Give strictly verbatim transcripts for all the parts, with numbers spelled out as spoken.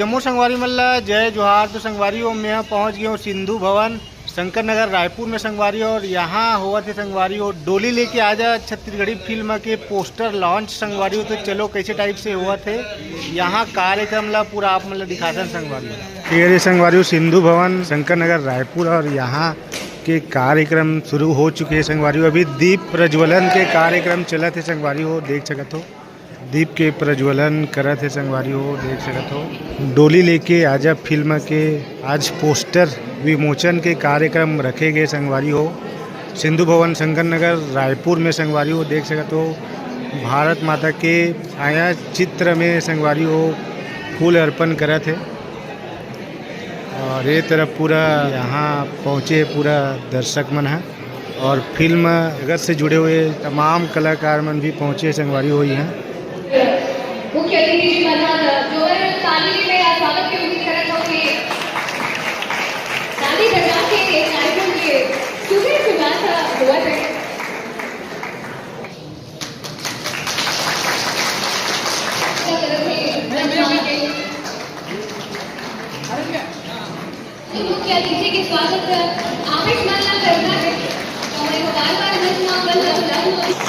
जम्मो संगवारी मन ला जय जोहार। तो संगवारी हो, मैं पहुंच गया हूँ सिंधु भवन शंकर नगर रायपुर में संगवारी हो, और यहाँ होवत हे संगवारी हो डोली लेके आजा छत्तीसगढ़ी फिल्म के पोस्टर लॉन्च संगवारी हो। तो चलो कैसे टाइप से होवत हे यहाँ कार्यक्रम ला पूरा आप मन ला दिखाथन संगवारी हो। ये रे संगवारी हो सिंधु भवन शंकर नगर रायपुर, और यहाँ के कार्यक्रम शुरू हो चुके हैं संगवारी हो। अभी दीप प्रज्वलन के कार्यक्रम चलत हे संगवारी हो, देख सकत हो। दीप के प्रज्वलन करत हे संगवारी हो, देख सकत हो। डोली लेके आजा फिल्म के आज पोस्टर विमोचन के कार्यक्रम रखे गए संगवारी हो। सिंधु भवन शंकर नगर रायपुर में संगवारी हो, देख सकत हो। भारत माता के छाया चित्र में संगवारी हो फूल अर्पण करत हे। और ये तरफ पूरा यहाँ पहुँचे पूरा दर्शक मन है, और फिल्म जगत से जुड़े हुए तमाम कलाकार मन भी पहुँचे संगवारी हो यहाँ। मुख्य अतिथि श्रीमती जोरदार ताली में आप स्वागत के उम्मीद करत हूँ कि ताली बजा के ये कार्यक्रम के सुबह सुबह सा हुआ है। मुख्य अतिथि के स्वागत आमिष मानना करना है। तो मैं को बार बार मंच में आऊंगा, तो लाल हो।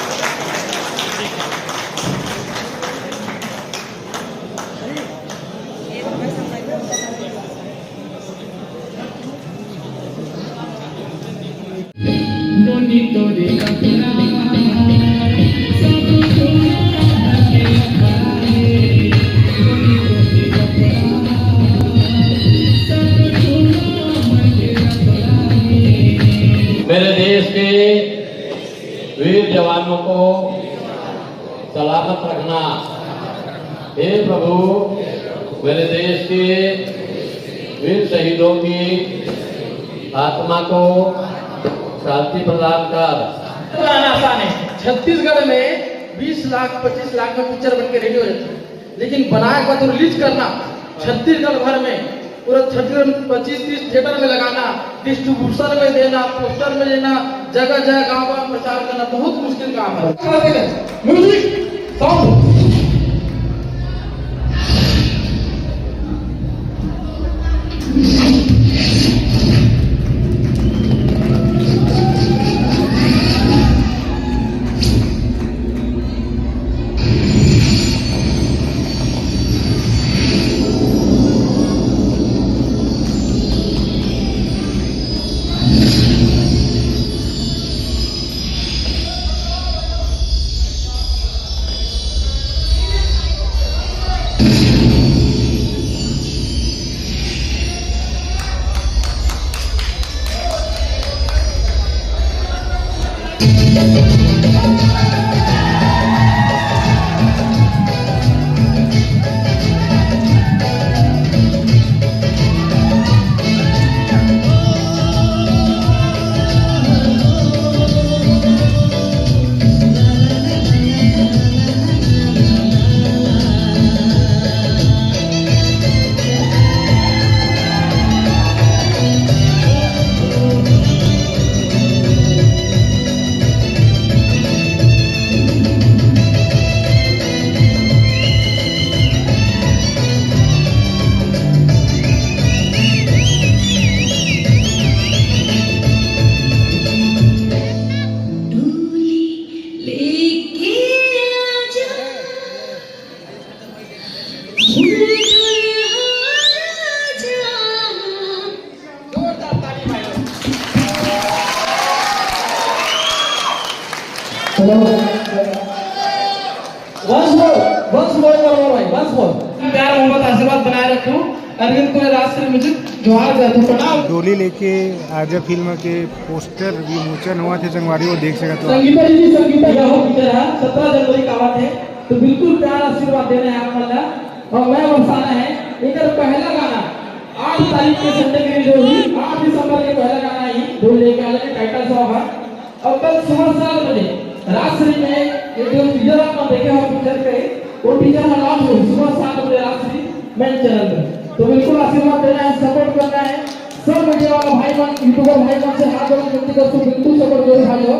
मेरे देश के वीर जवानों को सलामत रखना। हे प्रभु, मेरे देश के वीर शहीदों की आत्मा को शांति प्रदान कर। आना आसान है। छत्तीसगढ़ में बीस लाख, पच्चीस लाख में पिक्चर बन के रेडी हो जाती है, लेकिन बनाए के बाद रिलीज करना छत्तीसगढ़ भर में पूरा छत्तीसगढ़ में पच्चीस तीस थिएटर में लगाना, डिस्ट्रीब्यूशन में देना, पोस्टर में देना, जगह जगह गांव गांव प्रचार करना बहुत मुश्किल काम है। Music, sound. Hello. Once more, once more, एक बार और भाई, once more। प्यार मोहब्बत आशीर्वाद बनाए रखूं। अरविंद को राजश्री म्यूजिक जोहार करता हूं, प्रणाम। डोली लेके आजा फिल्म के पोस्टर विमोचन होवत हे संगवारी हो, देख सकत हो। संगीता जी, संगीता, यह हो पिक्चर है, सत्रह जनवरी का आवत है, तो बिल्कुल प्यार आशीर्वाद देना है आप मन ला। और मैं बरसाना है, एकर पहला गाना आठ तारीख के संडे के रिलीज होही, आठ दिसंबर के पहला गाना ही डोली लेके आजा के टाइटल सॉन्ग है। और कल सुबह सात बजे राजश्री में ये जो टीजर आप लोग देखे हो पिक्चर के, वो टीजर हमारा आज होही सुबह सात बजे राजश्री मेन चैनल पे। तो बिल्कुल आशीर्वाद देना है, सपोर्ट करना है। सब मीडिया वाला भाई मन, यूट्यूबर भाई मन से हाथ जोड़ के विनती करता हूं, बिल्कुल सपोर्ट जरूर भाई हो।